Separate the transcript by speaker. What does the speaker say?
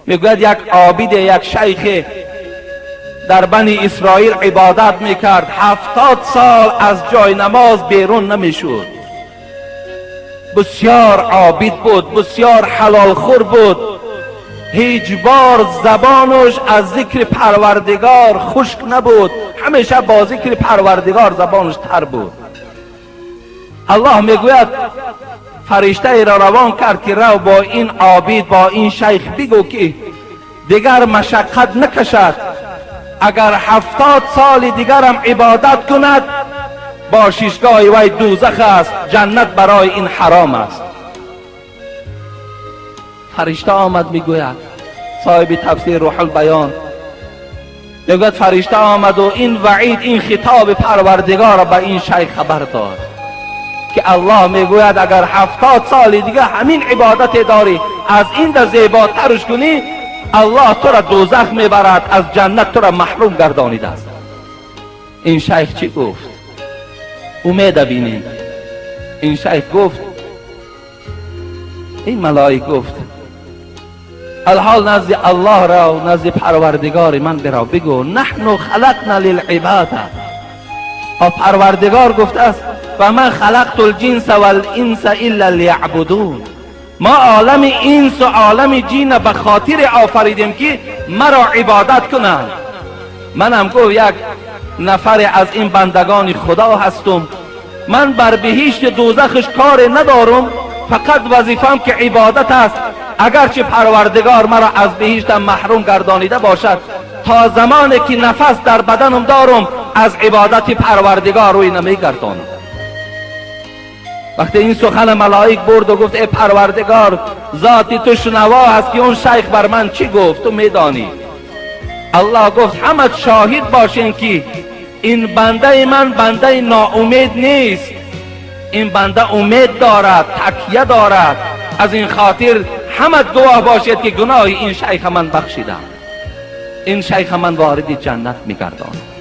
Speaker 1: Мегӯяд, як обиде, як шайхе дар Бани Исроил ибодат мекард, 70 сол аз ҷои намоз берун намешуд. Бисёр обид буд, бисёр ҳалолхӯр буд, ҳеҷ бор забонаш аз зикри Парвардигор хушк набуд, ҳамеша бо зикри Парвардигор забонаш тар буд. Аллоҳ, мегӯяд, фариштаеро равон кард, ки рав, бо ин обид, бо ин шайх бигӯ, ки дигар машаққат накашад. Агар 70 соли дигарам ибодат кунад, бошишгоҳи вай дӯзах аст, ҷаннат барои ин ҳаром аст. Фаришта омад, мегӯяд соҳиби тафсир Рӯҳулбаён, мегӯяд, фаришта омаду ин ваъид, ин хитоби Парвардигорро ба ин шайх хабар дод, ки Аллоҳ мегӯяд, агар 70 соли дига ҳамин ибодате дорӣ, аз ин да зеботарш кунӣ, Аллоҳ тура дӯзах мебарад, аз ҷаннат тура маҳрум гардонидааст. Ин шайх чӣ гуфт? Умеда бинем. Ин шайх гуфт, ин малоик гуфт: алҳол назди Аллоҳ рав, назди Парвардигори ман бирав, бигӯ: نحن خلقنا للعبادة. Парвардигор гуфтааст: وما خلقت الجن والإنس إلا ليعبدون. Мо олами инсу олами ҷина ба хотире офаридем, ки маро ибодат кунанд. Манам, гуфт, як нафаре аз ин бандагони Худо ҳастум. Ман бар биҳишти дӯзахш коре надорум, фақат вазифам ки ибодат аст. Агарчи Парвардигор маро аз биҳиштам маҳрум гардонида бошад, то замоне ки нафас дар баданам дорум, аз ибодати Парвардигор рӯй намегардонам. Вақте ин сухани малоик бурду гуфт: э Парвардигор, зоти ту шунаво аст, ки он шайх бар ман чӣ гуфт, ту медонӣ. Аллоҳ гуфт: ҳамат шоҳид бошен, ки ин бандаи ман бандаи ноумед нест, ин банда умед дорад, такя дорад. Аз ин хотир ҳамат гувоҳ бошед, ки гуноҳи ин шайха ман бахшидам, ин шайха ман вориди ҷаннат мегардонам.